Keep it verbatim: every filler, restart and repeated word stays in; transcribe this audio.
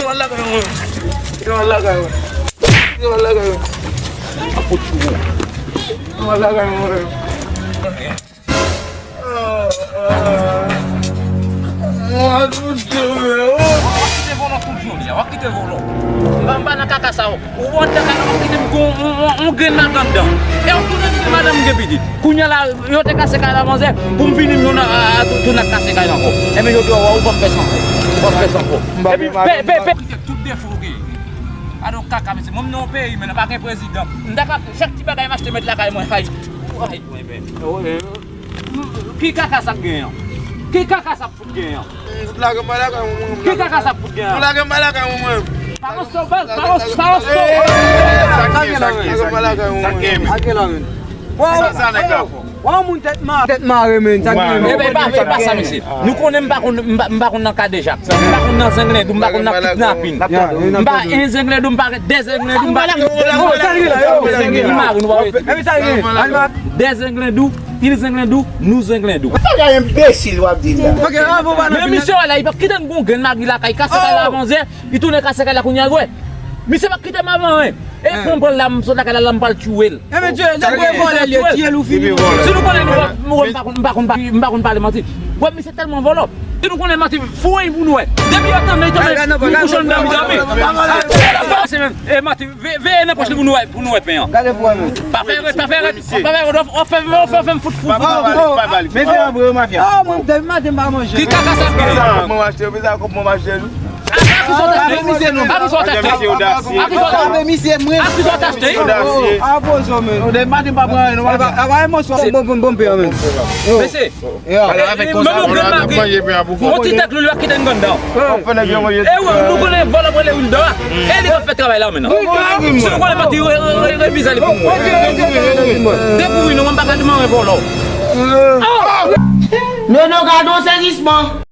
Yo al lakay mwen. Yo al lakay mwen. Yo al lakay mwen. Yo al lakay mwen. Mwen tou tchome. W ap kite vòlò tout jan li a, w ap kite vòlò. M pa, m pa nan kaka sa yo. Ou wè anndan kay la, w ap kite m gon, on, on, on grenn madanm anndan. E w tounen m gen madanm, m gen pitit. Kounye a la, yo te kase kay la manzè, pou m vini m yon a, a, tou, tou n ap kase kay la ankò. Enben, yo di w, w p ap fè sa ankò. W p ap fè sa ankò. Epi, pe, pe, pe. Kite tout defo w genyen. Gade yon kaka, mesye. Mwen, m nan yon peyi, men nan pa gen prezidan. M ta ka, chak ti bagay m achte met lakay mwen, hay. Ay, mwen, men. Ki kaka sa ap genyen? Ki kaka sa ap fout genyen? Fout lage m lakay mwen, mwen. Ki kaka sa ap fout genyen? Fout lage m lakay mwen, mwen. Paran sòval, paran, paran sòval. Sa k gen, sa k gen, sa k gen, sa k gen, men. Sa k gen la, men. Sa, sa nèg la fò. Wa, moun tèt ma, tèt mare, men, sa k gen, men. Ebyen, e pa, e pa sa, mesye. Nou konnen m pa konn, m pa, m pa konn nan kadejak. M pa konn nan zenglendou, m pa konn nan kidnapin. M pa en zenglendou, m pa de zenglendou, m pa... Yo, sa k gen la, yo, sa k gen la. Li mare, nou pa wè. Ebyen, sa k gen, Alima. De zenglendou, il zenglendou, nou zenglendou. Bagay enbesil w ap di la. Ok, anvan w pa nan... Men misye wè la, li pa kite n gon grenn magi lakay, kase kay la manzè, li tounen kase kay la kounye a, wè. Misye pa kite m avan, wen. E pran bòl la, m sot lakay la, la m pral tchwe l. Enben, Dye, lè w wè vòlè l ye, tiye l ou fini. Si nou konnen nou, nou, m pa konn, m pa konn, m pa konn pale manti. Wè, misye tèlman vòlò. Si nou konnen manti, foure pou nou wè. Depi yo tanmen, tanmen, nou kouche anndan, nou dòmi. E manti, ve-, veye nan pòch li pou nou wè, pou nou wè pen an. Gade pou wè, men. Pa fè rèd, pa fè rèd, pa fè rèd, w ap fè, w ap fè, w ap fè m fout fou. Mete anbre, mafya. Ah, mwen, depi maten, m pa manje. Ki kaka sa ap gen? Mwen achte, mwen achte. A ki sa w t achte? A ki sa w t achte? A ki sa w t achte? A ki sa w t achte? Apozo, men. Bon, bon, bon, bon, men. Mesye, menm yon grenn magi, yon ti tèt lou, l ap kite n anndan. E wè, nou konnen vòlò prale Wilda. E li k ap fè travay la, menm. Si nou konnen manti, re-, re-, re-, revize li pou mwen. Dekouvri nou, mwen m pa ka demare vòlò. Nono, gade yon sezisman.